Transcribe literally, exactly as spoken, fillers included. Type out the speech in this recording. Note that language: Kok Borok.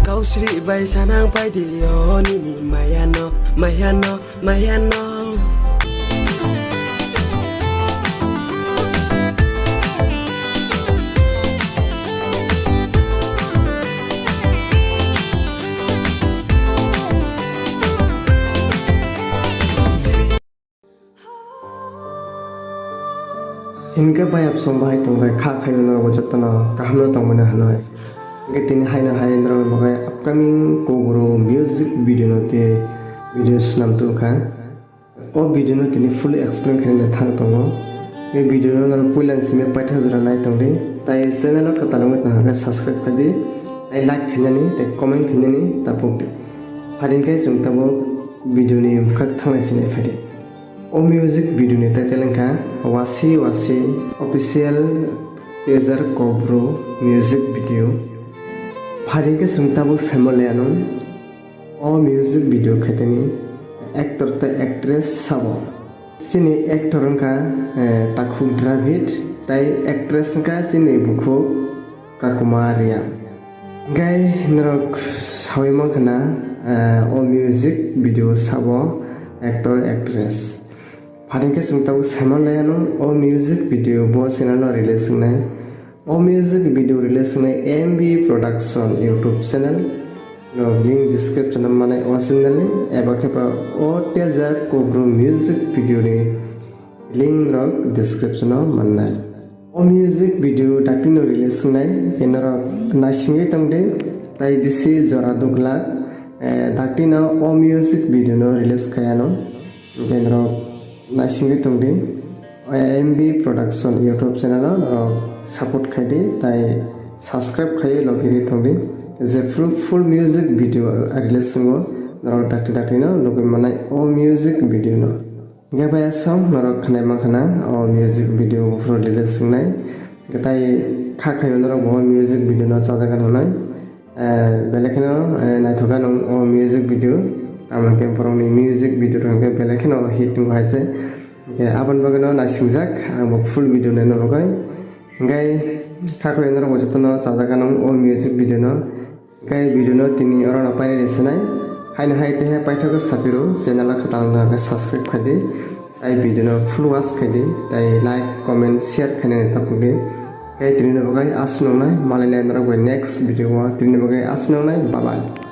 Kausri bai sanang pai di o nini mayano, mayano, mayano. Hinkhe bayap song bahai tongbai kha khaio norok jotono kaham no tongmani hanoi. Hinkhe tini haino hai norok bagwi upcoming Kokborok music video no tei video swnam tongkha. O video no tini fully explain khaina thang tongo. Tei video no norok puila ni simi paithak jora nai tongdi. Tai channel o kwtal wngwi tongkha khe subscribe khaidi. Tai like khainani, tai comment khainani tapukdi. Phari khe chwng tabuk video ni bwkhak thangnai sini phaidi. O music video ni title wngkha Wasi Wasi Official Teaser Kokborok music video. Phari khe chwng tabuk saimaliano o music video khaitani actor tei actress sabo. Chini actor wngkha, eh, Takhuk Dravid, tai actress wngkha chini bukhuk Kakuma Riya. Gai norok sawi mankha na, eh, o music video sabo actor actress. Phari khe chwng tabuk saiman laiano o music video bo channel o release wngnai. O music video release wngnai M B Production YouTube channel. No link description o manai o channel ni eba khe ba o Teaser Kokborok music video ni link rok description o mannai. O music video dakti no release wngnai, norok naisingwi tongdi, tai bisi jora dugla, eh, dakti no o music video no release khaiyano. Hinkhe norok naisingwi tongdi, M B Production YouTube channel o norok support khaidi, tai subscribe khaiwi logirwi tongdi. Jephru full music video release wngo, norok dakti dakti no nugwi mannai o music video no. Hinkhe bai aswk norok khnai mankha na o music video buphuru release wngnai. Hinkhe tai kha khaio norok bo o music video no chajakgani hwnwi. Eh, belai kheno, eh, naithok gano o music video. Tamo hinkhe borokni music video rok hinkhe belai kheno hit wngo hai se. Hinkhe aboni bagwino naisingjak ang bo full video naina bagwi. Hinkhe kha khaio norok bo jotono chajakgano o music video no. Hinkhe video no tini oro no painani sanai. Haino hai tei hai paithakgo saphiru channel o kwtal wngkha khe subscribe khaidi. Tai video no full watch khaidi. Tai like, comment, share khainani tapukdi. Hinkhe tini ni bagwi aswk nongnai, malai nai norok bai next video o, tini ni bagwi aswk nongnai, bye bye.